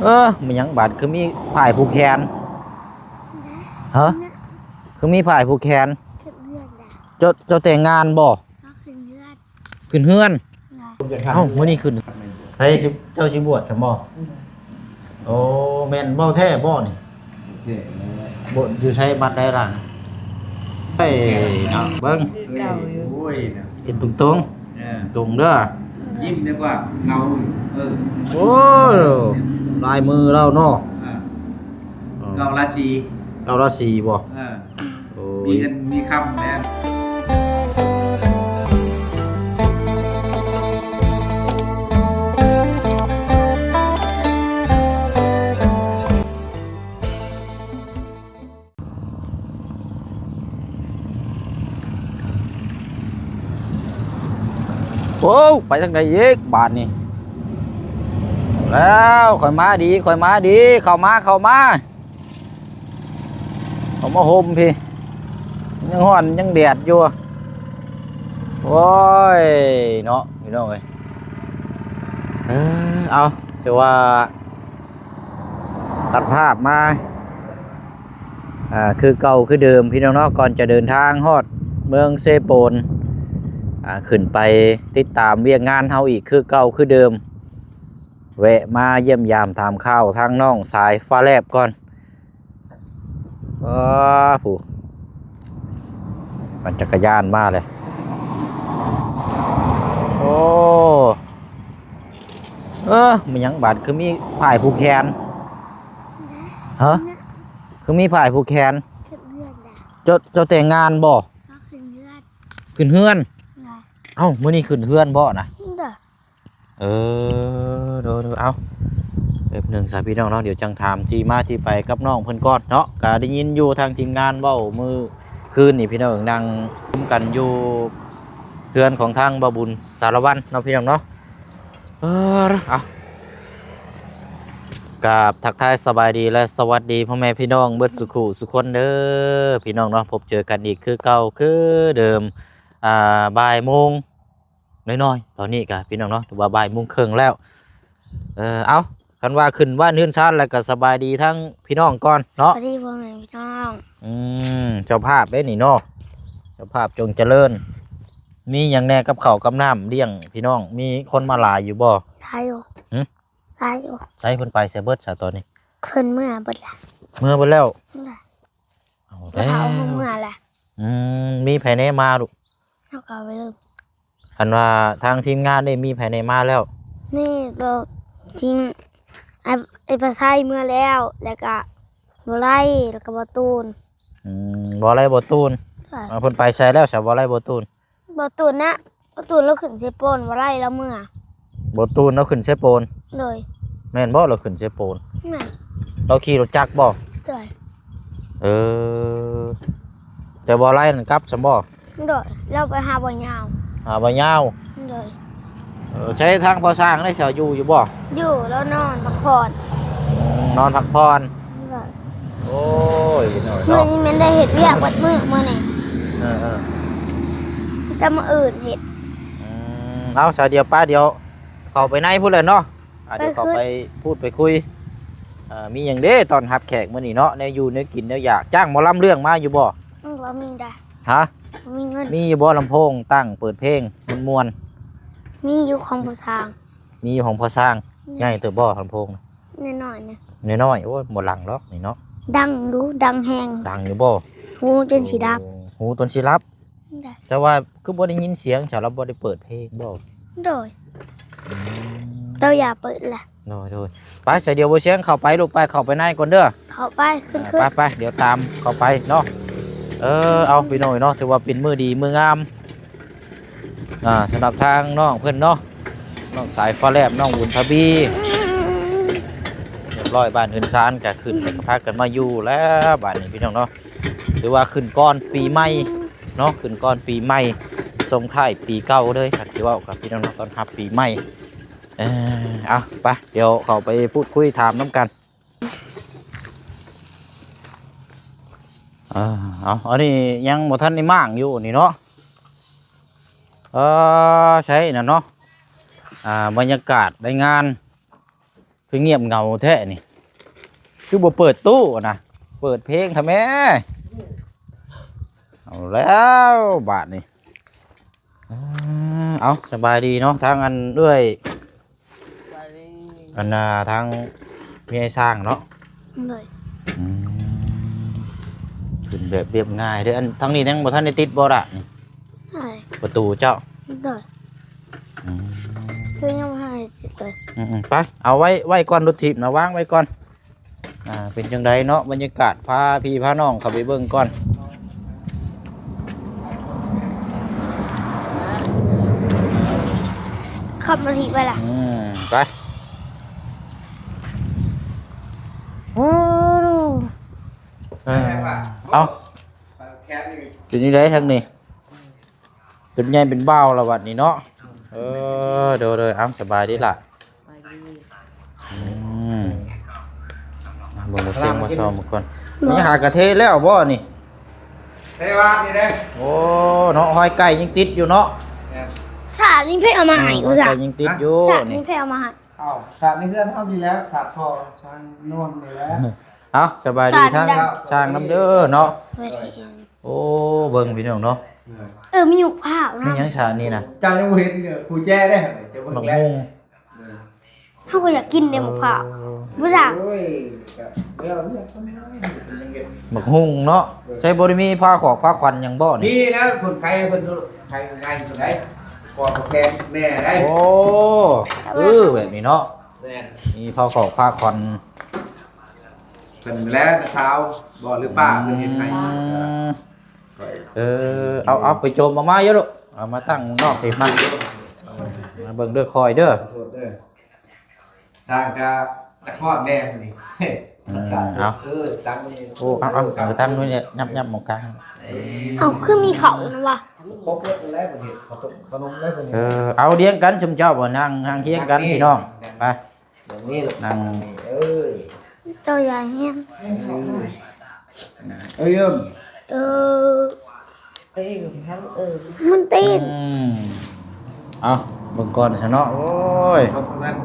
ເອີ ມີຫຍັງບາດ ຄືມີຜ້າຜູກແຂນ? ຮະ? ຄືມີຜ້າຜູກແຂນ? ຂຶ້ນເຮືອນລະ. ເຈົ້າ ເຈົ້າແຕ່ງງານບໍ່? ເຮົາຂຶ້ນເຮືອນ. ຂຶ້ນເຮືອນ? ລະ. ເອົ້າ ມື້ນີ້ຂຶ້ນ ໃຜຊິ ເຈົ້າຊິບວດຊັ້ນບໍ່? ໂອ້ ແມ່ນເວົ້າແທ້ບໍ່ນີ້? ໂອເຄ ບວດຢູ່ໃສ ວັດໃດລະ? ເອີຍເນາະ ເບິ່ງ ເກົ່າຢູ່ ໂອ້ຍ ເຮັດຕົງໆ ເອີ ຕົງເດີ ຍິ້ມດີກວ່າເງົາ ເອີ ໂອ້ ລາຍມືລາວເນາະ ເອີ ເອີ ເກົ່າລາສີ ເກົ່າລາສີບໍ່? ເອີ ໂອ້ຍ ມີເງິນມີຄຳແລ້ວ. ໂອ້ ໄປທາງໃດອີກບາດນີ້? ແລ້ວ ຂ້ອຍມາດີ ຂ້ອຍມາດີ ເຂົ້າມາ ເຂົ້າມາ ເຂົ້າມາຫົ່ມພີ້ ຍັງຮ້ອນ ຍັງແດດຢູ່. ໂອ້ຍ ເນາະ ພີ່ນ້ອງເອີຍ ເອີ ເອົາ ຖືວ່າ ຕັດພາບມາ ອ່າ ຄືເກົ່າຄືເດີມ ພີ່ນ້ອງເນາະ ກ່ອນຈະເດີນທາງຮອດເມືອງເຊໂປນ ອ່າ ຂຶ້ນໄປຕິດຕາມວຽກງານເຮົາອີກຄືເກົ່າຄືເດີມ ແວະມາຢ້ຽມຢາມຖາມຂ່າວທາງນ້ອງສາຍຟ້າແລບກ່ອນ. ເອີ ຜູ້ ປັ່ນຈັກກະຍານມາເລີຍ ໂອ້ ເອີ ມີຫຍັງບາດ ຄືມີຜ້າຜູກແຂນ? ຮະ? ຄືມີຜ້າຜູກແຂນ? ຂຶ້ນເຮືອນລະ. ເຈົ້າ ເຈົ້າແຕ່ງງານບໍ່? ເຮົາຂຶ້ນເຮືອນ. ຂຶ້ນເຮືອນ? ລະ. ເອົ້າ ມື້ນີ້ຂຶ້ນເຮືອນບໍ່ນະ? ລະ. ເອີ ໂດຍໆ ເອົາ ແປັບໜຶ່ງຊະພີ່ນ້ອງເນາະ ດຽວຈັ່ງຖາມທີ່ມາທີ່ໄປກັບນ້ອງເພິ່ນກ່ອນເນາະ. ກະໄດ້ຍິນຢູ່ທາງທີມງານເວົ້າມື້ຄືນນີ້ ພີ່ນ້ອງ ນັ່ງຊຸມກັນຢູ່ເຮືອນຂອງທາງບ່າວບຸນສາລະວັນເນາະ ພີ່ນ້ອງເນາະ. ເອີ ເອົາ ກາບທັກທາຍສະບາຍດີ ແລະ ສະຫວັດດີພໍ່ແມ່ພີ່ນ້ອງເບິດສູ່ຄູ່ສູ່ຄົນເດີ ພີ່ນ້ອງເນາະ. ພົບເຈີກັນອີກຄືເກົ່າຄືເດີມ ອ່າ ບ່າຍໂມງ ນ້ອຍໆ ຕອນນີ້ກະພີ່ນ້ອງເນາະ ຖືວ່າບ່າຍໂມງເຄິ່ງແລ້ວ. ເອີ ເອົາ ຄັນວ່າຂຶ້ນບ້ານເຮືອນຊານແລ້ວກະສະບາຍດີທັງພີ່ນ້ອງກ່ອນເນາະ ສະບາຍດີພໍ່ແມ່ພີ່ນ້ອງ. ອືມ ເຈົ້າພາບເດ້ນີ້ເນາະ ເຈົ້າພາບຈົ່ງຈະເລີນ. ມີຫຍັງແດ່ກັບເຂົ້າກັບນ້ຳລ້ຽງພີ່ນ້ອງ ມີຄົນມາຫຼາຍຢູ່ບໍ່? ຫຼາຍຢູ່. ຫື? ຫຼາຍຢູ່. ໃສ ເພິ່ນໄປໃສເບິດຊະຕອນນີ້? ເພິ່ນເມືອເບິດລະ. ເມືອເບິດແລ້ວ? ເມືອ. ເອົາແລ້ວ ເຂົາເອົາເມືອລະ. ອືມ ມີໃຜແນ່ມາລູກ? ເຮົາກໍເລີຍ ຄັນວ່າທາງທີມງານນີ້ມີໃຜແນ່ມາແລ້ວ? ນີ້ກໍທີມ ໄອ້ ໄອ້ປາໄຊເມືອແລ້ວ ແລ້ວກໍບໍ່ໄລ່ ແລ້ວກໍບໍ່ຕູນ. ອືມ ບໍ່ໄລ່ ບໍ່ຕູນ. ເພິ່ນໄປໃສແລ້ວຊະ ບໍ່ໄລ່ ບໍ່ຕູນ? ບໍ່ຕູນນະ ບໍ່ຕູນລາວຂຶ້ນເຊໂປນ ບໍ່ໄລ່ລາວເມືອ. ບໍ່ຕູນລາວຂຶ້ນເຊໂປນ? ໂດຍ. ແມ່ນບໍ່ລາວຂຶ້ນເຊໂປນ? ແມ່ນ. ລາວຂີ່ລົດຈັກບໍ່? ໂດຍ. ເອີ ແຕ່ບໍ່ໄລ່ນັ້ນກັບຊັ້ນບໍ່? ໂດຍ. ລາວໄປຫາບໍ່ຍາວ. ຫາບໍ່ຍາວ? ໂດຍ. ເອີ ໃຊ້ທາງພໍ່ຊ່າງໄດ້ຊະ ຢູ່ຢູ່ບໍ່? ຢູ່ ລາວນອນພັກຜ່ອນ. ອືມ ນອນພັກຜ່ອນ. ໂດຍ. ໂອ້ຍ ເນາະ ມື້ນີ້ແມ່ນໄດ້ເຮັດວຽກເບິດມື້ມື້ນີ້. ເອີໆ ແຕ່ມື້ອື່ນເຮັດ. ອືມ ເອົາຊະ ດຽວປະ ດຽວເຂົ້າໄປໃນພຸ້ນແຫຼະເນາະ. ອ່າ ດຽວເຂົ້າໄປ ໄປພຸ້ນ ໄປຄຸຍ. ເອີ ມີຫຍັງເດ້ຕ້ອນຮັບແຂກມື້ນີ້ເນາະ ແນວຢູ່ແນວກິນແນວຢາກ. ຈ້າງໝໍລຳເລື່ອງມາຢູ່ບໍ່? ອືມ ບໍ່ມີດາ. ຮະ? ບໍ່ມີເງິນ. ມີຢູ່ບໍ່ລຳໂພງຕັ້ງເປີດເພງມ່ວນໆ? ມີຢູ່ຂອງພໍ່ຊ່າງ. ມີຢູ່ຂອງພໍ່ຊ່າງ. ອືມ. ໃຫຍ່ເຕີບບໍ່ລຳໂພງ? ນ້ອຍໆ ນະ. ນ້ອຍໆ. ໂອ້ຍ ບໍ່ດັງດອກນີ້ເນາະ. ດັງຢູ່ ດັງແຮງ. ດັງຢູ່ບໍ່? ຫູຈົນຊິດັບ. ໂອ້ ຫູຈົນຊິດັບ. ແຕ່ວ່າຄືບໍ່ໄດ້ຍິນສຽງ ເຈົ້າລະບໍ່ໄດ້ເປີດເພງບໍ່? ໂດຍ. ອືມ ເຈົ້າຢ່າເປີດລະ. ໂດຍໆ. ໄປຊະ ດຽວບໍ່ສຽງເຂົ້າໄປລູກ ໄປ ເຂົ້າໄປໃນກ່ອນເດີ. ເຂົ້າໄປ ຂຶ້ນໆ. ໄປໆ ດຽວຕາມເຂົ້າໄປເນາະ. ເອີ ເອົາ ພີ່ນ້ອງເນາະ ຖືວ່າເປັນມື້ດີມື້ງາມ ອ່າ ສຳລັບທາງນ້ອງເພິ່ນເນາະ ນ້ອງສາຍຟ້າແລບ ນ້ອງບຸນທະວີ ຮຽບຮ້ອຍ ບ້ານເຮືອນຊານກະຂຶ້ນ ແລ້ວກະພາກັນມາຢູ່ແລ້ວບາດນີ້ ພີ່ນ້ອງເນາະ. ຖືວ່າຂຶ້ນກ່ອນປີໃໝ່ເນາະ ຂຶ້ນກ່ອນປີໃໝ່ ສົ່ງທ້າຍປີເກົ່າເລີຍ ຄັນຊິເວົ້າກັບ ພີ່ນ້ອງເນາະ ຕ້ອນຮັບປີໃໝ່. ເອີ ເອົາ ໄປ ດຽວເຂົ້າໄປພູດຄຸຍຖາມນຳກັນ. ເອີ ເອົາ ອັນນີ້ຍັງບໍ່ທັນໄດ້ມ້າງຢູ່ນີ້ເນາະ. ເອີ ໃຊ່ນັ້ນເນາະ ອ່າ ບັນຍາກາດໃນງານ ຄືງຽບເຫງົາແທ້ນີ້ ຄືບໍ່ເປີດຕູ້ນະ ເປີດເພງທຳແມ້. ເອົາແລ້ວບາດນີ້ ເອົາ ສະບາຍດີເນາະ ທາງອັນເອື້ອຍ ສະບາຍດີ ອັນນ່າ ທາງເມຍອ້າຍຊ້າງເນາະ. ໂດຍ ອືມ ຂຶ້ນແບບລຽບງ່າຍເດີ້. ອັນທາງນີ້ຍັງບໍ່ທັນໄດ້ຕິດບໍ່ລະນີ້? ປະຕູເຈົ້າ? ໂດຍ ອືມ ຄືຍັງບໍ່ທັນໄດ້ຕິດເລີຍ. ອືມໆ ໄປ ເອົາໄວ້ ໄວ້ກ່ອນ ລົດຖີບນະ ວາງໄວ້ກ່ອນ. ອ່າ ເປັນຈັ່ງໃດເນາະ ບັນຍາກາດ ພາພີ່ພານ້ອງເຂົ້າໄປເບິ່ງກ່ອນ. ຂັບລົດຖີບໄປລະ ອືມ ໄປ ເອີ ເອົາ ເປັນຈັ່ງໃດທາງນີ້? ຈົນໃຫຍ່ເປັນບ່າວລະບັດນີ້ເນາະ. ເອີ ໂດຍໆ ເອົາ ສະບາຍດີລະ. ສະບາຍດີ ອືມ ເບິ່ງບໍ່ເຊັງມາຊອມເບິ່ງກ່ອນ. ມີຫາກະເທແລ້ວບໍ່ນີ້? ເທວາດນີ້ເດ້. ໂອ້ ເນາະ ຮອຍໄກ່ຍັງຕິດຢູ່ເນາະ. ແມ່ນ ສາດນີ້ໃຜເອົາມາໃຫ້? ຮອຍໄກ່ຍັງຕິດຢູ່ ສາດນີ້ໃຜເອົາມາໃຫ້? ເອົາ ສາດໃນເຮືອນເຮົານີ້ແຫຼະ ສາດພໍ່ຊ່າງນວນນີ້ແຫຼະ. ເອົາ ສະບາຍດີທາງຊ່າງນຳເດີເນາະ. ໂອ້ ເບິ່ງພີ່ນ້ອງເນາະ. ເອີ ມີໝາກພ້າວນະ. ມີຫຍັງຊະນີ້ນະ? ເຈົ້າຍັງບໍ່ເຫັນເດີ ຜູ້ແຈເດ້ ເຈົ້າເບິ່ງແລ້ວ. ໝາກຫຸ່ງ ເອີ ເຮົາກໍຢາກກິນເດ້ໝາກພ້າວ. ເອີ ບໍ່ຊ່າງ ໂອ້ຍ ກໍແລ້ວເລື່ອງເພິ່ນເນາະ ເພິ່ນຍັງເຮັດ ໝາກຫຸ່ງເນາະ. ເອີ ໃສ່ບໍ່ໄດ້ມີຜ້າຂອກຜ້າຂວັນຫຍັງບໍ່ນີ້? ມີແລ້ວ ເພິ່ນໄປ ເພິ່ນໄປໄງເພິ່ນໄດ້ ປອກແພງແນ່ໄດ້. ໂອ້ ເອີ ແບບນີ້ເນາະ. ແມ່ນ ມີຜ້າຂອກຜ້າຂວັນ ເພິ່ນແລ້ວຊາວບໍ່ ຫຼືປ້າເພິ່ນເຮັດໃຫ້. ອືມ ເອີ ເອົາ ເອົາໄປໂຈມອອກມາຢູ່ລູກ ເອົາມາຕັ້ງນອກພີ້ ມາ ມາເບິ່ງເດີ ຄອຍເດີ ຂອໂທດເດີ. ຊ່າງກະຈັກຮອດແດ່ມື້ນີ້. ອືມ ເອົາ ເອີ ຕັ້ງນີ້ ໂອ້ ເອົາ ເອົາ ເອົາ ຕັ້ງນີ້ ຫຍັບ ຫຍັບໝ່ອງກາງ. ເອີ ເອົາ ຄືມີເຂົ້ານຳວະ? ຄົບເບິດແລ້ວ ເພິ່ນເຮັດເຂົ້າຕົ້ມເຂົ້າໜົມແລ້ວ ເພິ່ນ. ເອີ ເອົາ ລຽງກັນ ຊຸມເຈົ້າບໍ່ ນັ່ງ ນັ່ງຄຽງກັນ ນີ້ ພີ່ນ້ອງ ໄປ ແບບນີ້ລູກ ນັ່ງ ເອີ ເຈົ້າຢ່າແຮງ ເອີ ເອີ ເອີ ເອີ ມັນຕິດ ອືມ ເອົາ ເບິ່ງກ່ອນຊະເນາະ. ໂອ້ຍ ຂອບຄຸນເພິ່ນ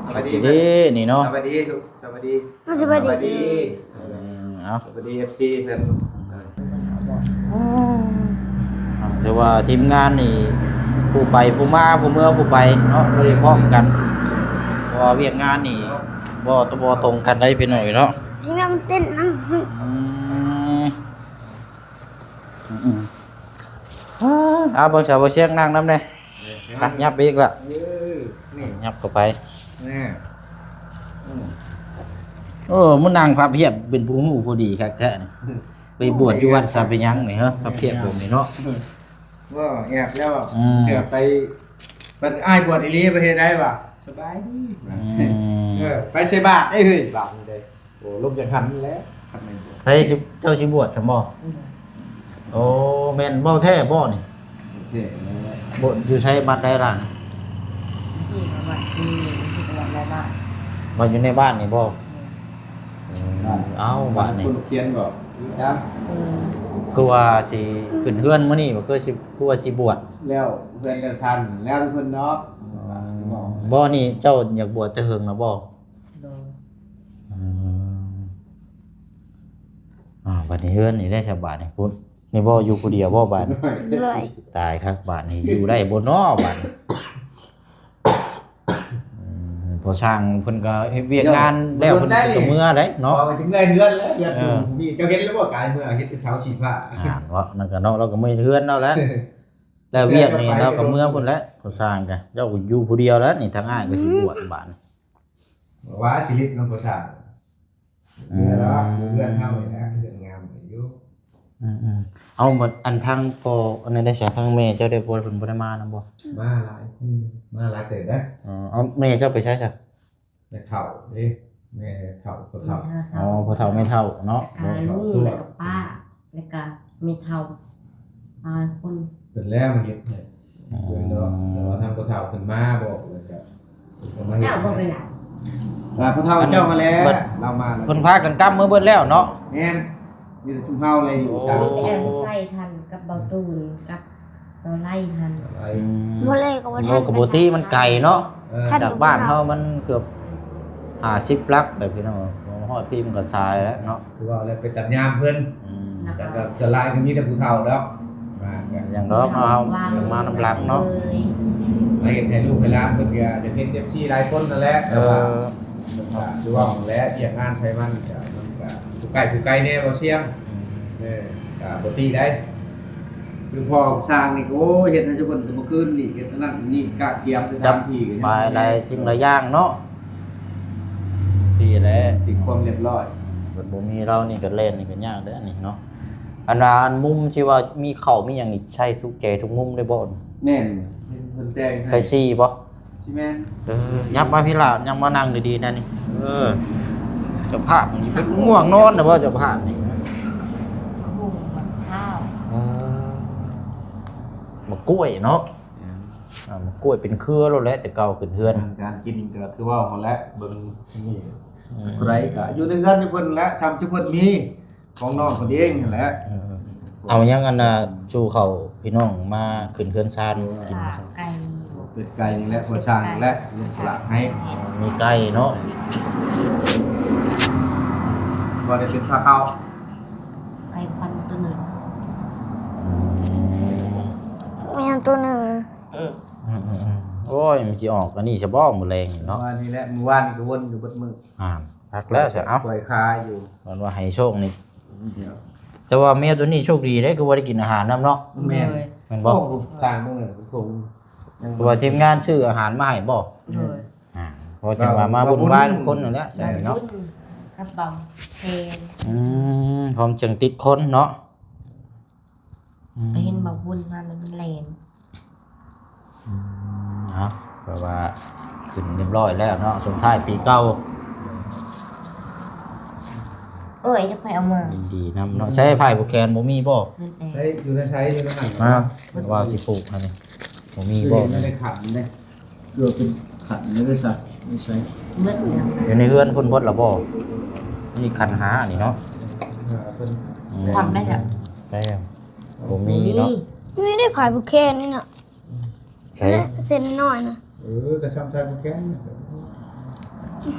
ສະບາຍດີ ດີ ນີ້ເນາະ ສະບາຍດີລູກ ສະບາຍດີ ສະບາຍດີ ອືມ ເອົາ ສະບາຍດີ ເອັຟຊີ ເພິ່ນ. ເອີ ເອົາ ຖືວ່າທີມງານນີ້ ຜູ້ໄປຜູ້ມາ ຜູ້ເມືອຜູ້ໄປເນາະ ບໍ່ໄດ້ພ້ອມກັນ ເພາະວ່າວຽກງານນີ້ບໍ່ ບໍ່ຕົງກັນໄດ໋ ພີ່ນ້ອງເນາະ. ທີມງານມັນເຕັ້ນນຳ ອືມ ອືມໆ ເອົາ ເບິ່ງສາວບໍ່ຊຽງນັ່ງນຳແດ່. ເອີ ໄປ ຫຍັບໄປອີກລະ ເອີ ນີ້ ຫຍັບເຂົ້າໄປ ແນ່ ອືມ ເອີ ມານັ່ງພັບຮຽບເປັນຜູ້ຮູ້ຜູ້ດີຄັກແທ້ນີ້ ໄປບວດຢູ່ວັດຊະເປັນຫຍັງນີ້ເຮີ ພັບຮຽບແບບນີ້ເນາະ. ບໍ່ ແອບແລ້ວ ອືມ ເກືອບໄປ ບັດອ້າຍບວດອີ່ຫຼີ ໄປເຮັດໄດ້ຫວາ? ສະບາຍດີ ອືມ ເອີ ໄປໃສ່ບາດໄດ້ເຮີ້ຍ ບາດນີ້ໄດ້. ໂອ້ ລົມຈັ່ງຫັ້ນແຫຼະ ຄັນແມ່ນບວດ ໃຜຊິ ເຈົ້າຊິບວດຊັ້ນບໍ່? ອືມ ໂອ້ ແມ່ນເວົ້າແທ້ບໍ່ນີ້? ແທ້ແລ້ວ ບໍ່ ຢູ່ໃສ ວັດໃດລະ? ທີ່ວັດນີ້ ທີ່ວັດໃນບ້ານ ວັດຢູ່ໃນບ້ານນີ້ບໍ່? ອືມ ອືມ ເອົ້າ ບາດນີ້ ຄົນຂຽນບໍ່? ຈັກ ອືມ ຄືວ່າຊິຂຶ້ນເຮືອນມື້ນີ້ບໍ່? ຄືຊິ ຄືວ່າຊິບວດແລ້ວ ເຮືອນກໍສັ່ນແລ້ວເພິ່ນເນາະ. ອືມ ບໍ່ ນີ້ເຈົ້າຢາກບວດແຕ່ເຫິງແລ້ວບໍ່? ໂດຍ ອືມ ອ່າ ບັດນີ້ເຮືອນນີ້ໄດ້ສະບາດນີ້ພຸ້ນ ນີ້ບໍ່ ຢູ່ຜູ້ດຽວບໍ່ບາດນີ້? ໂດຍ ຕາຍຄັກບາດນີ້ ຢູ່ໄດ້ບໍ່ນໍບາດນີ້? ອືມ ພໍຊ່າງເພິ່ນກໍເຮັດວຽກງານແລ້ວ ເພິ່ນກໍເມືອໄດ໋ເນາະ. ເອີ ເຈົ້າເຫັນແລ້ວບໍ່ ກາຍເມືອ ເຮັດແຕ່ເສົາຊີ້ຟ້າ ອ່າ ເນາະ ນັ້ນກໍເນາະ ລາວກໍເມືອເຮືອນລາວແຫຼະ ແລ້ວວຽກນີ້ລາວກໍເມືອພຸ້ນແຫຼະ. ພໍຊ່າງກະ ເຈົ້າກໍຢູ່ຜູ້ດຽວແລ້ວນີ້ ທາງອ້າຍກໍຊິບວດບາດນີ້ ວ່າຊິເຮັດນຳພໍ່ຊ່າງ ອືມ ເຮືອນເຮົານີ້ນະ ເຮືອນງາມຢູ່. ອືມໆ ເອົາ ບັດອັນທາງພໍ່ອັນນັ້ນໄດ້ຊະ ທາງແມ່ເຈົ້າໄດ້ບໍ່ ເພິ່ນບໍ່ໄດ້ມານຳບໍ່? ມາຫຼາຍ ອືມ ມາຫຼາຍເຕີບນະ. ອໍ ເອົາ ແມ່ເຈົ້າໄປໃສຊະ? ແມ່ເຖົ້າເດ້ ແມ່ເຖົ້າ ພໍ່ເຖົ້າ ແມ່ເຖົ້າ ອໍ ພໍ່ເຖົ້າແມ່ເຖົ້າເນາະ ອ່າ ພໍ່ເຖົ້າ ລູກ ແລ້ວກໍປ້າ ແລ້ວກໍແມ່ເຖົ້າ ຫຼາຍຄົນ ເພິ່ນແລ້ວມາເຮັດໃຫ້ ອືມ ເພິ່ນເນາະ ແຕ່ວ່າທາງພໍ່ເຖົ້າເພິ່ນມາບອກ ແລ້ວກໍເພິ່ນກໍມາເຮັດ ເຈົ້າກໍໄປລາວ ອ່າ ພໍ່ເຖົ້າເຈົ້າມາແລ້ວ ລາວມາແລ້ວ ເພິ່ນພາກັນກັບເມືອເບິດແລ້ວເນາະ. ແມ່ນ ມີແຕ່ຊຸມເຮົາແຫຼະຢູ່ ໂອ້ ມີແຕ່ແອມໄຊທັນກັບເບົາຕູນກັບ ເຮົາໄລ່ທັນ ໄລ່ ອືມ ບໍ່ໄລ່ກໍບໍ່ທັນ ບໍ່ ກໍບໍ່ຕິ ມັນໄກເນາະ ເອີ ຈາກບ້ານເຮົາມັນເກືອບ ຫ້າສິບຫຼັກແລ້ວພີ່ນ້ອງ ບໍ່ຮອດພີ້ມັນກໍສາຍແລ້ວເນາະ ຄືວ່າແລ້ວໄປຕັດຍາມເພິ່ນ ອືມ ເນາະ ກັນແບບສ່ວນຫຼາຍກໍມີແຕ່ຜູ້ເຖົ້າດອກ ມາກັນ ຢ່າງດອກເຮົາ ເຮົາມານຳຫຼັງເນາະ ມາເຮັດໃຫ້ລູກໃຫ້ຫຼານເພິ່ນກໍຢາກເຫັນ ເອັຟຊີ ຫຼາຍຄົນນັ້ນແຫຼະ ແຕ່ວ່າ ເອີ ກໍຄືວ່າຫັ້ນແຫຼະ ວຽກງານໃຜມັນກໍ ມັນກໍຜູ້ໃກ້ຜູ້ໄກແດ່ບໍ່ສຽງ ອືມ ເອີ ກໍບໍ່ຕິໄດ໋ ຄືພໍ່ຊ່າງນີ້ກໍ ໂອ້ຍ ເຮັດໃຫ້ທຸກຄົນແຕ່ເມື່ອຄືນນີ້ ເຮັດອັນນັ້ນນີ້ ກະກຽມສະຖານທີ່ກໍຍັງ ບາຍຫຼາຍສິ່ງຫຼາຍຢ່າງເນາະ ທີ່ແຫຼະ ສິ່ງຄວາມລຽບຮ້ອຍ ເພິ່ນບໍ່ມີລາວນີ້ກໍແລ່ນນີ້ກໍຍາກເດ້ອັນນີ້ເນາະ ອັນວ່າອັນມຸມທີ່ວ່າມີເຂົ້າມີຫຍັງນີ້ ໃຊ້ທຸກແຈທຸກມຸມເລີຍບໍ່? ແມ່ນ ເພິ່ນແຕ່ງໃຫ້ ໃສ່ສີ່ບໍ່? ຊິແມ່ນ ເອີ ຍັບມາພີ້ລະ ຍັບມານັ່ງດີໆແນ່ນີ້ ເອີ ເຈົ້າພາບນີ້ເປັນງ່ວງນອນນະບໍ່ ເຈົ້າພາບນີ້ ໝາກກ້ວຍເນາະ ແມ່ນ ອ່າ ໝາກກ້ວຍເປັນເຄືອໂລດແຫຼະ ແຕ່ເກົ່າຂຶ້ນເຮືອນ ການກິນກໍຄືເວົ້າຫັ້ນແຫຼະ ເບິ່ງນີ້ ອືມ ຜູ້ໃດກໍຢູ່ໃນເຮືອນຢູ່ເພິ່ນແຫຼະ ຊ່ຳທີ່ເພິ່ນມີ ຂອງນ້ອງເພິ່ນເອງຫັ້ນແຫຼະ ເອີ ເອົາຫຍັງອັນນ່າ ສູ່ເຂົ້າພີ່ນ້ອງມາຂຶ້ນເຮືອນຊານກິນ ເປັດໄກ່ນີ້ແຫຼະ ພໍ່ຊ່າງນີ້ແຫຼະ ລົງສະຫຼາກໃຫ້ ມີໄກ່ເນາະ ບໍ່ໄດ້ເປັນພາເຂົ້າ ໄກ່ຄວັນໂຕໜຶ່ງ ອືມ ແມວໂຕໜຶ່ງ ເອີ ອືມໆໆ ໂອ້ຍ ມັນຊິອອກອັນນີ້ຊະບໍ່ມື້ແລງນີ້ເນາະ ວ່ານີ້ແຫຼະ ມື້ວານນີ້ກໍວົນຢູ່ເບິດມື້ ອ່າ ພັກແລ້ວຊະ ເອົ້າ ປ່ອຍຄາຢູ່ ມັນວ່າໃຫ້ໂຊກນີ້ ແຕ່ວ່າແມວໂຕນີ້ໂຊກດີເດ້ ຄືບໍ່ໄດ້ກິນອາຫານນຳເນາະ ແມ່ນ ໂດຍ ແມ່ນບໍ່? ໂອ້ ຕ່າງເບິ່ງເລີຍ ເພາະວ່າທີມງານຊື້ອາຫານມາໃຫ້ບໍ່? ໂດຍ ອ່າ ເພາະຈັ່ງວ່າມາວຸ່ນວາຍນຳຄົນນັ້ນແຫຼະ ແມ່ນ ເນາະ ກັບບ່າວເຊນ ອືມ ພ້ອມຈັ່ງຕິດຄົນເນາະ ອືມ ເຫັນບ່າວບຸນມາແລ້ວມັນແລ່ນ ອືມ ເອົາ ແປວ່າຂຶ້ນຮຽບຮ້ອຍແລ້ວເນາະ ສົ່ງທ້າຍປີເກົ່າ ເອີຍ ຢາກໄປເອົາມາ ຍິນດີນຳເນາະ ໃຊ້ຜ້າຜູກແຂນບໍ່ມີບໍ່? ໃຊ້ຢູ່ໃນໃຊ້ຢູ່ໃນນັ້ນ ຮະ ວ່າຊິຜູກຫັ້ນ ບໍ່ມີບໍ່? ຢູ່ໃນຂັນເດ້ ເກືອເປັນຂັນເດ້ ໃຊ້ ໃຊ້ ເບິດແລ້ວ ຢູ່ໃນເຮືອນພຸ້ນເບິດລະບໍ່? ນີ້ຂັນຫ້ານີ້ເນາະ ເອີ ເພິ່ນ ອືມ ຄວັນໄດ້ລະ ໄດ້ ບໍ່ມີເນາະ ນີ້ໄດ້ຜ້າຜູກແຂນນີ້ນະ ໃສ ເສັ້ນນ້ອຍນະ ເອີ ກໍຊ່ຳຖ່າຍບໍ່ແຂນ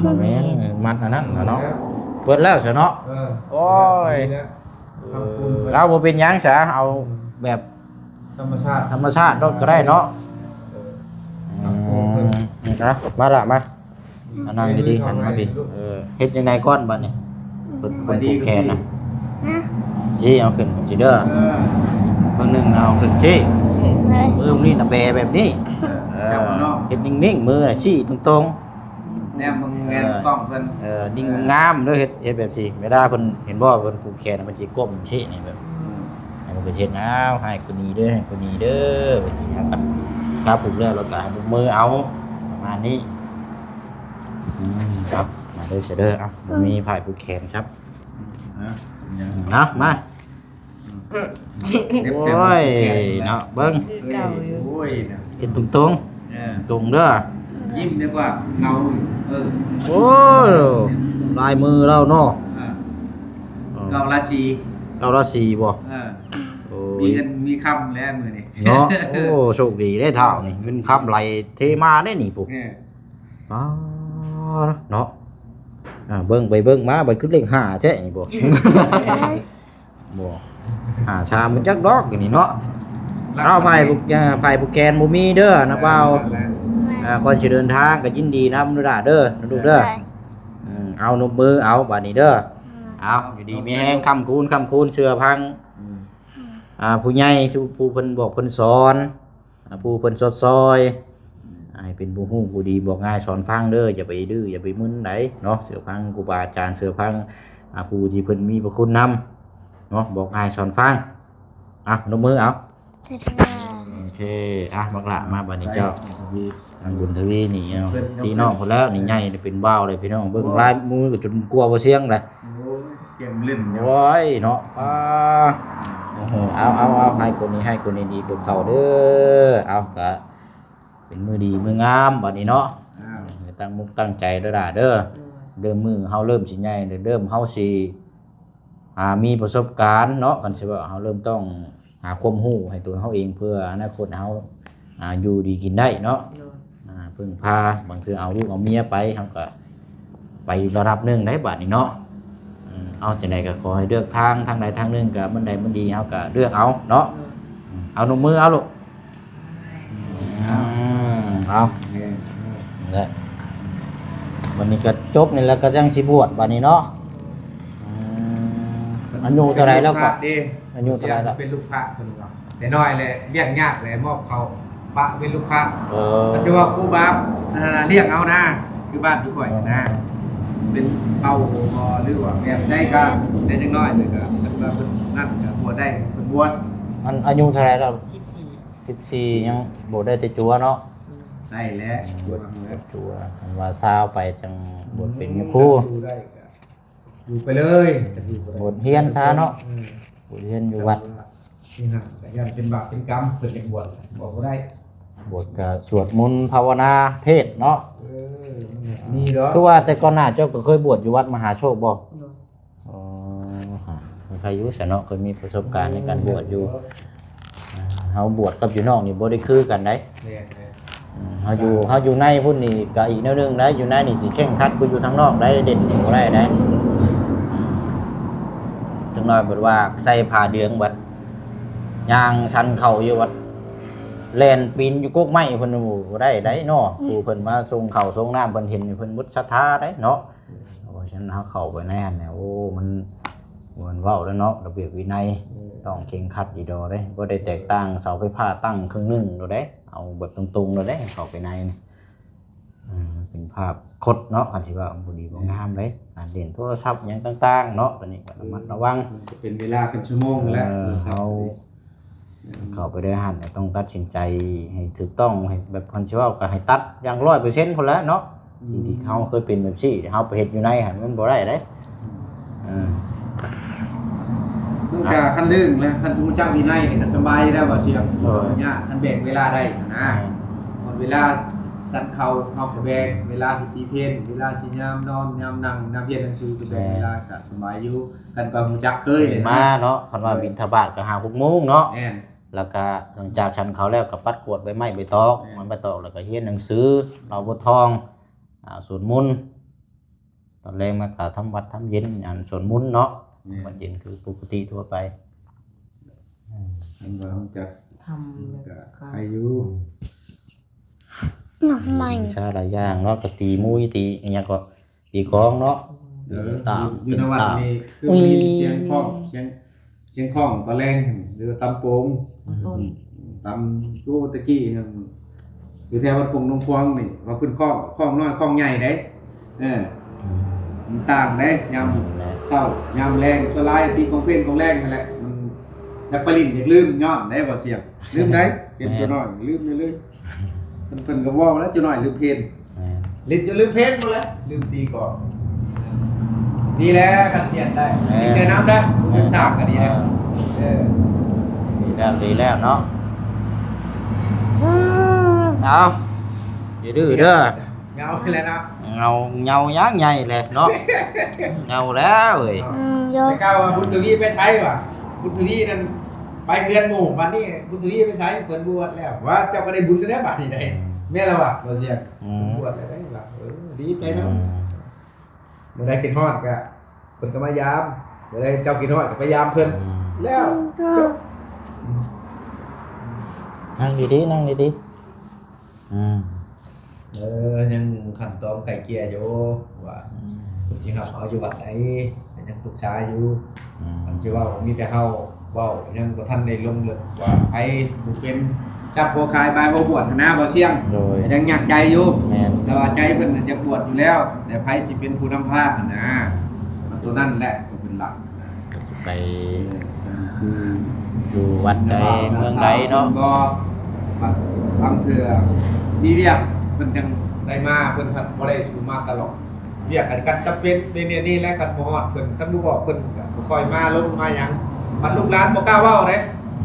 ບໍ່ແມ່ນ ມັດອັນນັ້ນນະເນາະ ເບິດແລ້ວຊະເນາະ ເອີ ໂອ້ຍ ເອີ ເອົາ ບໍ່ເປັນຫຍັງຊະ ເອົາແບບທຳມະຊາດ ທຳມະຊາດໂລດກໍໄດ້ເນາະ ເອີ ອືມ ມາລະ ມາ ອືມ ມານັ່ງດີໆ ຫັນມາພີ້ ເອີ ເຮັດຈັ່ງໃດກ່ອນບັດນີ້ ເພິ່ນ ເພິ່ນຜູກແຂນນະ ຮະ ຊີ້ເອົາຂຶ້ນຊີ້ເດີ ເອີ ເບິ່ງໜຶ່ງເອົາຂຶ້ນຊີ້ ເອີ ມືນີ້ນະແບແບບນີ້ ເອີ ເອີ ຈັບເອົາເນາະ ເຮັດນິ່ງໆ ມືນະຊີ້ຕົງໆ ແນມເບິ່ງແນມ ເອີ ກ້ອງເພິ່ນ ເອີ ນິ່ງງາມເດີ ເຮັດ ເຮັດແບບຊີ້ ເວລາເພິ່ນເຫັນບໍ່ ເພິ່ນຜູກແຂນ ເພິ່ນຊິກົ້ມຊີ້ນີ້ແບບ ອືມ ໃຫ້ເພິ່ນກໍເຮັດ ອ້າວ ໃຫ້ຄົນນີ້ເດີ ໃຫ້ຄົນນີ້ເດີ ແບບນີ້ ເຮົາກໍຖ້າຜູກແລ້ວ ແລ້ວກໍໃຫ້ຍົກມືເອົາ ປະມານນີ້ ອືມ ເອົາ ມາເດີ ຊະເດີ ເອົາ ບໍ່ມີຜ້າຜູກແຂນຄັບ ເອົາ ເອົາ ມາ ໂອ້ຍເນາະ ເບິ່ງ ເອີ ໂອ້ຍນະ ເຮັດຕົງໆ ເອີ ຕົງເດີ ຍິ້ມດີກວ່າ ເງົາ ເອີ ໂອ້ ລາຍມືລາວເນາະ ເອີ ເອີ ເກົ້າລາສີ ເກົ້າລາສີບໍ່? ເອີ ໂອ້ຍ ມີເງິນມີຄຳແລ້ວມື້ນີ້ເນາະ ໂອ້ ໂຊກດີເດ້ທ້າວນີ້ ເງິນຄຳໄຫຼເທມາເດ້ນີ້ພຸ້ນ ເອີ ປາດເນາະ ອ່າ ເບິ່ງໄປເບິ່ງມາ ບັດຄືເລກຫ້າແທ້ນີ້ບໍ່? ບໍ່ ຫ້າສາມ ມັນຈັກດອກອັນນີ້ເນາະ ເອົາ ໃຜຜູ້ ອ່າ ໃຜຜູ້ແກນບໍ່ມີເດີນະບ່າວ ແມ່ນແຫຼະ ອ່າ ກ່ອນຊິເດີນທາງກໍຍິນດີນຳເດີຫຼ້າເດີ ລູກເດີ ອືມ ເອົາ ນົບມືເອົາບາດນີ້ເດີ ເອົາ ຢູ່ດີມີແຮງ ຄ້ຳຄູນ ຄ້ຳຄູນ ເຊື່ອຟັງ ອືມ ອ່າ ຜູ້ໃຫຍ່ ຜູ້ ຜູ້ເພິ່ນບອກເພິ່ນສອນ ອ່າ ຜູ້ເພິ່ນຊົດຊ່ອຍ ໃຫ້ເປັນຜູ້ຮູ້ຜູ້ດີ ບອກງ່າຍສອນຟັງເດີ ຢ່າໄປດື້ຢ່າໄປມຶນໃດເນາະ ເຊື່ອຟັງຄູບາອາຈານ ເຊື່ອຟັງ ອ່າ ຜູ້ທີ່ເພິ່ນມີພະຄຸນນຳເນາະ ບອກງ່າຍສອນຟັງ ອ່ະ ນົບມືເອົາ ໂອເຄ ອ່ະ ບັກຫຼ້າມາບາດນີ້ເຈົ້າ ທາງບຸນທະວີນີ້ ເອົາ ພີ່ນ້ອງພຸ້ນແລ້ວ ນີ້ໃຫຍ່ເປັນບ່າວເລີຍພີ່ນ້ອງ ເບິ່ງລາຍມືກໍຈົນກົວບໍ່ສຽງເລີຍ ໂອ້ຍ ກຽມຫຼິ້ນຢູ່ ໂອ້ຍເນາະ ອ່າ ໂອ້ໂຫ ເອົາ ເອົາ ເອົາ ໃຫ້ຄົນນີ້ ໃຫ້ຄົນນີ້ດີກົວ່າເກົ່າເດີ ເອົາ ກະເປັນມື້ດີມື້ງາມບາດນີ້ເນາະ ຕັ້ງມຸກຕັ້ງໃຈເດີຫຼ້າເດີ ເລີ່ມມື້ເຮົາເລີ່ມຊິໃຫຍ່ ເລີ່ມເຮົາຊິ ອ່າ ມີປະສົບການເນາະ ຄັນຊິເວົ້າ ເຮົາເລີ່ມຕ້ອງຫາຄວາມຮູ້ໃຫ້ຕົວເຮົາເອງ ເພື່ອອະນາຄົດເຮົາ ອ່າ ຢູ່ດີກິນໄດ້ເນາະ ໂດຍ ອ່າ ເພິ່ງພາ ບາງເທື່ອເອົາລູກເອົາເມຍໄປ ເຮົາກໍ ໄປລະດັບໜຶ່ງໄດ໋ບາດນີ້ເນາະ. ອືມ ເອົາ ຈັ່ງໃດກໍຂໍໃຫ້ເລືອກທາງ ທາງໃດທາງໜຶ່ງກໍມັນໃດມັນດີ ເຮົາກໍເລືອກເອົາເນາະ. ເອີ ອືມ ເອົາໜຸ່ມມືເອົາລູກ. ອືມ ເອົາ ແມ່ນ ແຫຼະ ບັດນີ້ກໍຈົບນີ້ແລ້ວ ກໍຈັ່ງຊິບວດບັດນີ້ເນາະ. ອືມ ອາຍຸເທົ່າໃດແລ້ວກໍ ອາຍຸເທົ່າໃດແລ້ວ? ເປັນລູກພະເພິ່ນວ່າ ແຕ່ນ້ອຍແຫຼະ ລ້ຽງຍາກແຫຼະ ມອບເຂົ້າປະເປັນລູກພະ. ເອີ ເພິ່ນຊິວ່າຄູບາ ເອີ ລ້ຽງເອົານາ ຄືບ້ານຢູ່ຂ້ອຍນະ ເປັນເຜົ່າບໍ່ ຫຼືວ່າແບບໃດກໍ ແຕ່ຍັງນ້ອຍ ແລ້ວກໍເພິ່ນວ່າເພິ່ນນັ້ນກໍບວດໄດ້ ເພິ່ນບວດ. ອັນ ອາຍຸເທົ່າໃດແລ້ວ? ສິບສີ່ ສິບສີ່ ຍັງບໍ່ໄດ້ແຕ່ຈົວເນາະ. ອືມ ໄດ້ແລ້ວ ອືມ ຈົວ ຈົວ ຄັນວ່າຊາວໄປຈັ່ງບວດເປັນ ອືມ ຄູ ຢູ່ໄດ້ກໍຢູ່ໄປເລີຍ ຈະຢູ່ບໍ່ໄດ້ ບົດຮຽນຊະເນາະ. ອືມ ບົດຮຽນຢູ່ວັດ ທີ່ຫັ້ນກໍຢ້ານເປັນບາບເປັນກຳ ເພິ່ນຢາກບວດ ບວດບໍ່ໄດ້. ບວດກໍສວດມົນພາວະນາເທດເນາະ. ເອີ ມັນມີດອກ ຄືວ່າແຕ່ກ່ອນໜ້າເຈົ້າກໍເຄີຍບວດຢູ່ວັດມະຫາໂຊກບໍ່? ໂດຍ. ອໍ ໃຄຢູ່ຊະເນາະ ເຄີຍມີປະສົບການໃນການບວດຢູ່. ເຮົາບວດກັບຢູ່ນອກນີ້ບໍ່ໄດ້ຄືກັນໃດ໋. ແມ່ນໆ ອືມ ເຮົາຢູ່ ເຮົາຢູ່ໃນພຸ້ນນີ້ກໍອີກແນວໜຶ່ງໄດ໋ ຢູ່ໃນນີ້ຊິເຄັ່ງຄັດກວ່າຢູ່ທາງນອກໄດ໋ ເດັ່ນບໍ່ໄດ້ໄດ໋. ອືມ ຈັກໜ້ອຍເພິ່ນວ່າໃສ່ຜ້າເດືອງບັດ ຍ່າງຊັນເຂົ້າຢູ່ບັດ ແລ່ນປີນຢູ່ກົກໄມ້ເພິ່ນ ໂອ້ ບໍ່ໄດ້ໄດ໋ເນາະ. ອືມ ຜູ້ເພິ່ນມາສົ່ງເຂົ້າສົ່ງນ້ຳ ເພິ່ນເຫັນເພິ່ນໝົດສັດທາໄດ໋ເນາະ. ເພາະສະນັ້ນເຮົາເຂົ້າໄປໃນຫັ້ນແຫຼະ ໂອ້ ມັນ ມັນເວົ້າແລ້ວເນາະ ລະບຽບວິໄນ ອືມ ຕ້ອງເຄັ່ງຄັດດີດອເດ້ ບໍ່ໄດ້ແຕກຕ່າງເສົາໄຟຟ້າຕັ້ງເຄິ່ງໜຶ່ງໂດດເດ້ ເອົາແບບຕົງໆໂດດເດ້ ເຂົ້າໄປໃນນີ້. ເອີ ເປັນພາບຄົດເນາະ ຄັນຊິວ່າບໍ່ດີບໍ່ງາມເດ້ ການຫຼິ້ນໂທລະສັບຫຍັງຕ່າງໆເນາະ ຕອນນີ້ກໍລະມັດລະວັງ. ມັນກໍເປັນເວລາເປັນຊົ່ວໂມງແລ້ວ ເອີ ໂທລະສັບ ເຮົາ ເຂົ້າໄປໃນຫັ້ນ ຕ້ອງຕັດສິນໃຈໃຫ້ຖືກຕ້ອງ ໃຫ້ແບບ ຄັນຊິເວົ້າກໍໃຫ້ຕັດຢ່າງຮ້ອຍເປີເຊັນພຸ້ນແຫຼະເນາະ. ອືມ ສິ່ງທີ່ເຮົາເຄີຍເປັນແບບຊີ້ ເຮົາໄປເຮັດຢູ່ໃນຫັ້ນ ມັນບໍ່ໄດ້ເດ້. ອືມ ເອີ ມັນກໍຄັນເລື່ອງແລ້ວ ຄັນຮູ້ຈັກວິໄນກໍສະບາຍແລ້ວ ບໍ່ເສຍ ໂດຍ ຍາກ ຄັນແບ່ງເວລາໄດ້ຫັ້ນນະ. ອືມ ຮອດເວລາສັນເຂົ້າ ເຮົາກໍແບ່ງເວລາຊິຕີເພນ ເວລາຊິຍາມນອນ ຍາມນັ່ງ ຍາມຮຽນໜັງສື ກໍແບ່ງເວລາ ແມ່ນ ກໍສະບາຍຢູ່. ຄັນວ່າຮູ້ຈັກເຄີຍມາເນາະ ຄັນວ່າ ໂດຍ ບິນທະບາດກໍຫ້າຫົກໂມງເນາະ. ແມ່ນ ແລ້ວກໍຫຼັງຈາກສັນເຂົ້າແລ້ວກໍປັດກວາດໃບໄມ້ໃບຕອກ ແມ່ນ ໄມ້ໃບຕອກ ແລ້ວກໍຮຽນໜັງສື ເລົ່າບົດທ່ອງ ອ່າ ສວດມົນ ຕອນແລງມາກໍທຳວັດທຳເຢັນ ອັນ ສວດມົນເນາະ. ແມ່ນ ວັດເຢັນຄືປົກກະຕິທົ່ວໄປ. ອືມ ຄັນວ່າຮູ້ຈັກ ທຳ ກໍໃຫ້ຢູ່ ອືມ ໃໝ່ ວິຊາຫຼາຍຢ່າງເນາະ ກໍຕີມຸ້ຍ ຕີອີ່ຫຍັງກໍ ຕີກອງເນາະ. ເອີ ຢູ່ໃນວັດນີ້ຄືມີສຽງຄ້ອງ ສຽງ ສຽງຄ້ອງຕອນແລງ ຫຼືວ່າຕຳໂປງ ຕຳໂປງ ອືມ ຕຳ ໂອ້ ແຕ່ກີ້ນັ້ນ ຢູ່ແຖວວັດໂປ່ງໜອງພວງນີ້ ວ່າເພິ່ນຄ້ອງ ຄ້ອງນ້ອຍຄ້ອງໃຫຍ່ເດ້. ເອີ ອືມ ມັນຕ່າງເດ້ ຍາມເຊົ້າ ຍາມແລງ ສ່ວນຫຼາຍຕີກອງເພນກອງແລງຫັ້ນແຫຼະ. ມັນຢາກໄປຫຼິ້ນ ຢາກລືມ ຍ້ອນໄດ້ບໍ່ສຽງ ລືມໄດ້ ເປັນຕົວນ້ອຍ ລືມໄດ້ເລີຍ. ເພິ່ນ ເພິ່ນກໍເວົ້າແລ້ວ ເຈົ້ານ້ອຍລືມເພນ ແມ່ນ ຫຼິ້ນຈົນລືມເພນໝົດແລ້ວ ລືມຕີກອງ. ດີແລ້ວ ຄັນປ່ຽນໄດ້ ເອີ ດີໃຈນຳໄດ໋ ເອີ ເປັນຊ່າງກໍດີແລ້ວ. ເອີ ເອີ ດີແລ້ວ ດີແລ້ວເນາະ. ເອົາ ຢ່າດື້ເດີ ເຫງົາແລ້ວເນາະ ເຫງົາ ເຫງົາຢ່າງໃຫຍ່ແຫຼະເນາະ ເຫງົາແລ້ວເອີຍ. ອືມ ໂຍ ແຕ່ກ່າວວ່າບຸນທະວີໄປໃສວະ ບຸນທະວີນັ້ນ ໄປເຮືອນໝູ່ ບັດນີ້ບຸນທະວີໄປໃສ? ເພິ່ນບວດແລ້ວ. ວ່າເຈົ້າກໍໄດ້ບຸນແລ້ວເດ້ ບັດນີ້ໄດ໋. ອືມ ແມ່ນແລ້ວວະ ບໍ່ສຽງ? ອືມ ເພິ່ນບວດແລ້ວໄດ໋ວະ. ເອີ ດີໃຈນຳ. ອືມ ເມື່ອໃດຄິດຮອດກໍ ເພິ່ນກໍມາຢາມ ເມື່ອໃດເຈົ້າຄິດຮອດກໍໄປຢາມເພິ່ນ. ອືມ ແລ້ວ ອືມ ນັ່ງດີໆ ນັ່ງດີໆ. ອືມ ເອີ ຍັງຂັ້ນຕອນໄກ່ເກ່ຍຢູ່ວ່າ ອືມ ເພິ່ນຊິຮັບເອົາຢູ່ວັດໃດ ກໍຍັງປຶກສາຢູ່. ອືມ ຄັນຊິເວົ້າ ມີແຕ່ເຮົາເວົ້າ ຍັງບໍ່ທັນໄດ້ລົງເລິກວ່າໃຜຜູ້ເປັນຈັບຫົວຂາຍບາຍຫົວບວດຫັ້ນນາ ບໍ່ສຽງ. ໂດຍ ກໍຍັງຍາກໃຈຢູ່. ແມ່ນ ແຕ່ວ່າໃຈເພິ່ນນະຢາກບວດຢູ່ແລ້ວ ແຕ່ໃຜຊິເປັນຜູ້ນຳພາຫັ້ນນາ ຕົວນັ້ນແຫຼະ ເປັນຫຼັກ ໄປ ເອີ ຢູ່ວັດໃດເມືອງໃດເນາະ. ບໍ່ ບາງເທື່ອມີວຽກເພິ່ນຈັ່ງໄດ້ມາ ເພິ່ນພັດບໍ່ໄດ້ສູ່ມາຕະຫຼອດ. ວຽກກັນ ຄັນຈຳເປັນເປັນແນວນີ້ແຫຼະ ຄັນບໍ່ຮອດເພິ່ນ ຄັນບໍ່ບອກເພິ່ນກໍບໍ່ຄ່ອຍມາລົງມາຫຍັງ. ບັດລູກຫຼານບໍ່ກ້າເວົ້າເດ້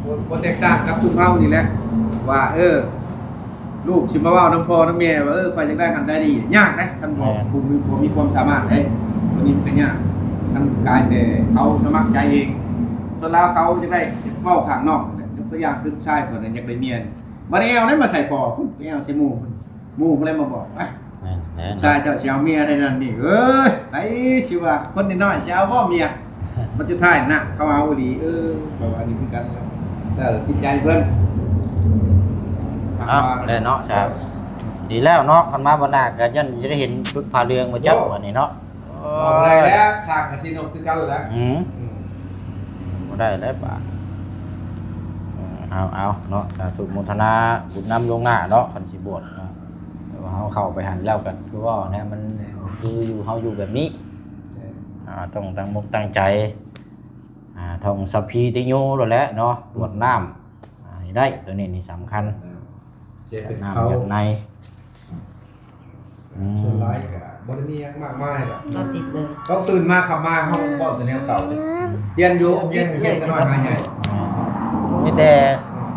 ບໍ່ ບໍ່ແຕກຕ່າງກັບຊຸມເຮົານີ້ແຫຼະ ວ່າ ເອີ ລູກຊິມາເວົ້ານຳພໍ່ນຳແມ່ວ່າ ເອີ ຂ້ອຍຢາກໄດ້ຫັ້ນໄດ້ນີ້ ຍາກເດ້ ຄັນບໍ່ ແມ່ນ ຜູ້ມີ ບໍ່ມີຄວາມສາມາດເດ້ ຕົວນີ້ມັນກໍຍາກ. ຄັນກາຍແຕ່ເຂົາສະໝັກໃຈເອງ ສ່ວນຫຼາຍເຂົາຢາກໄດ້ ຢາກເວົ້າຂ້າງນອກແຫຼະ. ຍົກຕົວຢ່າງຄືລູກຊາຍຂ້ອຍນັ້ນ ຢາກໄດ້ເມຍ ບໍ່ໄດ້ແອວໃດມາໃສ່ພໍ່ພຸ້ນ ໄປແອວໃສ່ໝູ່ພຸ້ນ ໝູ່ຜູ້ໃດມາບອກ ໄປ ແມ່ນແຫຼະ ຊາຍເຈົ້າຊິເອົາເມຍໄດ້ນັ້ນນີ້ ເອີຍ ໃຜຊິວ່າຄົນນ້ອຍໆຊິເອົາບໍ່ເມຍ? ບັດສຸດທ້າຍນະ ເຂົາເອົາອີ່ຫຼີ ເອີ ກໍວ່ານີ້ຄືກັນແຫຼະ ແຕ່ຈິດໃຈເພິ່ນ ເອົາແຫຼະເນາະ ຊາ ດີແລ້ວເນາະ ຄັນມາບັດໜ້າກໍຢ້ານຈະໄດ້ເຫັນຊຸດຜ້າເຫຼືອງມາຈັກ ໂອ້ ບັດນີ້ເນາະ. ເອົາໄດ້ແລ້ວ ສ້າງກະຊິນົກຄືກັນແຫຼະ ອືມ ອືມ ບໍ່ໄດ້ແລ້ວບາດ ເອີ ເອົາ ເອົາເນາະ ສາທຸໂມທະນາບຸນນຳລ່ວງໜ້າເນາະ ຄັນຊິບວດເນາະ ແຕ່ວ່າເຮົາເຂົ້າໄປຫັ້ນແລ້ວກໍຄືເວົ້ານະ ມັນຄືຢູ່ ເຮົາຢູ່ແບບນີ້ ແມ່ນ ອ່າ ຕ້ອງຕັ້ງອົກຕັ້ງໃຈ ອ່າ ທ່ອງສັບພີຕິໂຍໂລດແຫຼະເນາະ ກວດນ້ຳ ອ່າ ໃຫ້ໄດ້ ໂຕນີ້ນີ້ສຳຄັນ ເສຍເປັນ ຢາກນ້ຳ ເຂົ້າ ຢາກໃນ ອືມ ສ່ວນຫຼາຍກໍບໍ່ໄດ້ມີຫຍັງມາກມາຍດອກ ບໍ່ຕິດເລີຍ ເຮົາຕື່ນມາຄ່ຳມາ ເຮົາເວົ້າແຕ່ແນວເກົ່າເດ້ ຮຽນຢູ່ ຮຽນ ຮຽນແຕ່ນ້ອຍມາໃຫຍ່ ມີແຕ່ ອືມ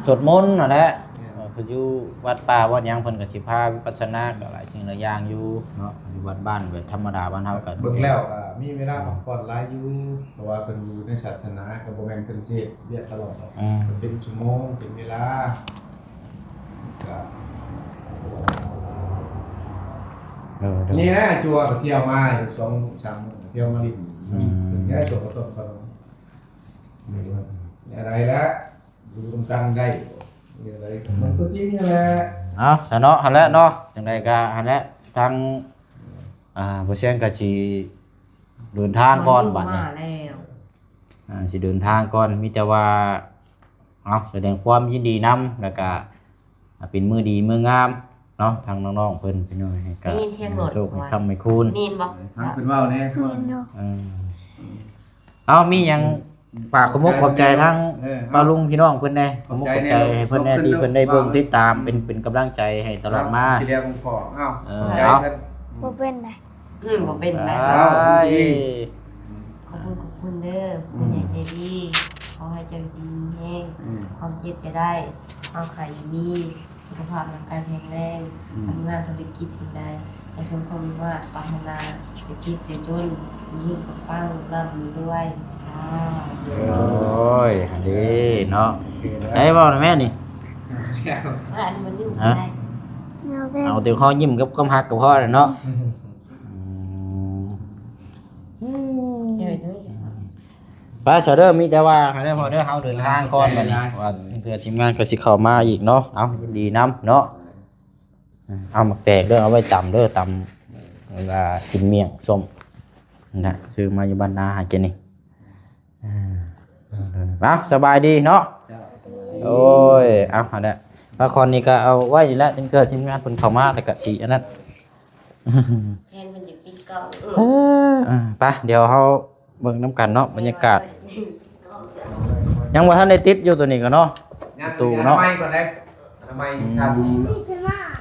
ສວດມົນຫັ້ນແຫຼະ ແມ່ນ ເອີ ຄືຢູ່ວັດປ່າວັດຫຍັງ ເພິ່ນກໍຊິພາວິປັດສະນາ ກໍຫຼາຍສິ່ງຫຼາຍຢ່າງຢູ່ເນາະ ຢູ່ວັດບ້ານແບບທຳມະດາບ້ານເຮົາກໍ ເບິ່ງແລ້ວກໍມີເວລາພັກຜ່ອນຫຼາຍຢູ່ ເພາະວ່າເພິ່ນຢູ່ໃນສາສະໜາ ກໍບໍ່ແມ່ນເພິ່ນຊິເຮັດວຽກຕະຫຼອດດອກ ອືມ ເປັນຊົ່ວໂມງ ເປັນເວລາ ກໍ ເອີ ນີ້ແຫຼະ ຈົວກໍທ່ຽວມາຢູ່ສອງສາມມື້ ທ່ຽວມາຫຼິ້ນ ອືມ ເປັນແຄ່ສ່ວນປະສົມຂະໜົມ ອືມ ແນວໃດລະ ຢູ່ນຳກັນໄດ້ ແນວໃດ ມັນກໍຈິງຫັ້ນແຫຼະ ເອົາຊະເນາະ ຫັ້ນແຫຼະເນາະ ຈັ່ງໃດກໍຫັ້ນແຫຼະ ທາງ ອ່າ ບໍ່ແຊງກໍຊິເດີນທາງກ່ອນບັດນີ້ ມາແລ້ວ ອ່າ ຊິເດີນທາງກ່ອນ ມີແຕ່ວ່າ ເອົາ ສະແດງຄວາມຍິນດີນຳ ແລ້ວກະ ອ່າ ເປັນມື້ດີມື້ງາມເນາະ ທາງນ້ອງໆເພິ່ນ ພີ່ນ້ອງ ໃຫ້ກະ ໄດ້ຍິນສຽງລົດ ໃຫ້ໂຊກໃຫ້ຄ້ຳໃຫ້ຄູນ ໄດ້ຍິນບໍ່? ຟັງເພິ່ນເວົ້າແດ່ ເອີ ເອົາ ມີຫຍັງ ອືມ ຝາກຂອບມົກຂອບໃຈທາງ ເອີ ປ້າລຸງພີ່ນ້ອງເພິ່ນແດ່ ຂອບມົກຂອບໃຈໃຫ້ເພິ່ນແດ່ ທີ່ເພິ່ນໄດ້ເບິ່ງຕິດຕາມ ເປັນ ເປັນກຳລັງໃຈໃຫ້ຕະຫຼອດມາ ຊິແລ້ວ ເອົາ ເອີ ຂອບໃຈ ເອົາ ເພິ່ນ ບໍ່ເປັນໃດ ອືມ ບໍ່ເປັນໄດ ອ້າຍ ຂອບຄຸນ ຂອບຄຸນເດີ ອືມ ຜູ້ໃຫຍ່ໃຈດີ ຂໍໃຫ້ເຈົ້າຢູ່ດີມີແຮງ ອືມ ຄວາມເຈັບຢ່າໄດ້ ຄວາມໄຂ້ຢ່າມີ ສຸຂະພາບຮ່າງກາຍແຂງແຮງ ອືມ ທຳງານທຸລະກິດສິ່ງໃດ ໃຫ້ສົມຄວາມມຸ່ງມາດປາດຖະໜາ ຢ່າເຈັບຢ່າຈົນ ມີເຮັງປັງໆ ລ່ຳມີລວຍ ສາທຸ ໂອ້ຍ ຫັ້ນເດ້ເນາະ ໃຫ້ເວົ້ານຳແມ່ນີ້ ວ່າອັນມັນຢູ່ ຮະ ບໍ່ໄດ້ ເອົາແຕ່ເຮົາຍິ້ມກັບຄວາມຮັກກໍພໍແລ້ວເນາະ ອືມ ເອີ ໂດຍ ໄປຊະເດີ ມີແຕ່ວ່າ ໃຫ້ໄດ້ພໍເດີ ເຮົາເດີນທາງກ່ອນບັດນີ້ ວ່າເພື່ອທີມງານກໍຊິເຂົ້າມາອີກເນາະ ເອົາ ດີນຳເນາະ ເອົາໝາກແຕກເດີ ເອົາໄວ້ຕຳເດີ ຕຳເວລາກິນມ້ຽງສົ້ມນະ ຊື້ມາຢູ່ບ້ານນາຫາກິນນີ້ ເອົາ ສະບາຍດີເນາະ ໂອ້ຍ ເອົາ ຫັ້ນແຫຼະ ພາຄອນນີ້ກໍເອົາໄວ້ນີ້ແຫຼະ ຈົນເທື່ອທີມງານເພິ່ນເຂົ້າມາ ແລ້ວກໍຊິອັນນັ້ນ ແພນເພິ່ນຢາກກິນເຂົ້າ ເອີ ເອີ ໄປ ດຽວເຮົາເບິ່ງນຳກັນເນາະ ບັນຍາກາດ ຍັງບໍ່ທັນໄດ້ຕິດຢູ່ໂຕນີ້ກໍເນາະ ຍັງ ປະຕູເນາະ ອະນາໄມກ່ອນເດ້ ອະນາໄມ ອືມ ທາສີ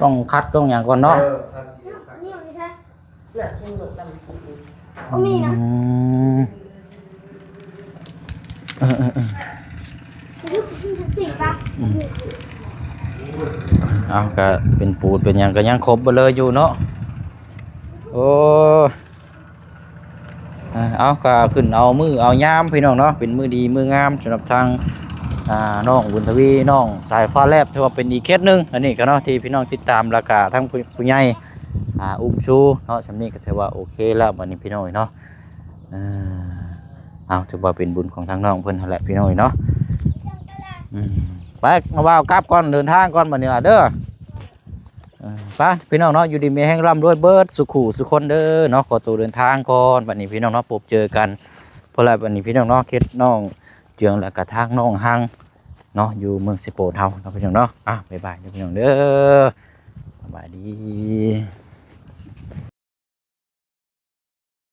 ຕ້ອງຂັດຕ້ອງຫຍັງກ່ອນເນາະ ເອີ ທາສີ ໜ້າຊິງເບິ່ງຕາມກິນນີ້ ອືມ ເອີໆໆ ເອົາ ກໍເປັນປູດເປັນຫຍັງກໍຍັງຄົບເບິດເລີຍຢູ່ເນາະ ໂອ້ ເອີ ເອົາ ກໍຂຶ້ນເອົາມື້ເອົາຍາມພີ່ນ້ອງເນາະ ເປັນມື້ດີມື້ງາມສຳລັບທາງ ອ່າ ນ້ອງບຸນທະວີ ນ້ອງສາຍຟ້າແລບ ຖືວ່າເປັນອີກເຄສໜຶ່ງ ອັນນີ້ກໍເນາະ ທີ່ພີ່ນ້ອງຕິດຕາມ ແລ້ວກໍທາງຜູ້ ຜູ້ໃຫຍ່ ອ່າ ອຸ້ມຊູເນາະ ສ່ຳນີ້ກໍຖືວ່າໂອເຄແລ້ວ ບັດນີ້ພີ່ນ້ອງເນາະ ເອີ ເອົາ ຖືວ່າເປັນບຸນຂອງທາງນ້ອງເພິ່ນຫັ້ນແຫຼະພີ່ນ້ອງເນາະ ອືມ ໄປ ມາວ່າກັບກ່ອນ ເດີນທາງກ່ອນບັດນີ້ລະເດີ ເອີ ໄປ ພີ່ນ້ອງເນາະ ຢູ່ດີມີແຮງ ລ່ຳລວຍເບິດສູ່ຄູ່ສູ່ຄົນເດີເນາະ ຂໍໂຕເດີນທາງກ່ອນ ບັດນີ້ພີ່ນ້ອງເນາະ ພົບເຈີກັນພຸ້ນລະ ບັດນີ້ພີ່ນ້ອງເນາະ ເຂດນ້ອງເຈືອງ ແລ້ວກະທາງນ້ອງຮັງເນາະ ຢູ່ເມືອງເຊໂປນເຮົາເນາະ ພີ່ນ້ອງເນາະ ອ່ະ ບາຍບາຍເດີພີ່ນ້ອງເດີ ສະບາຍດີ.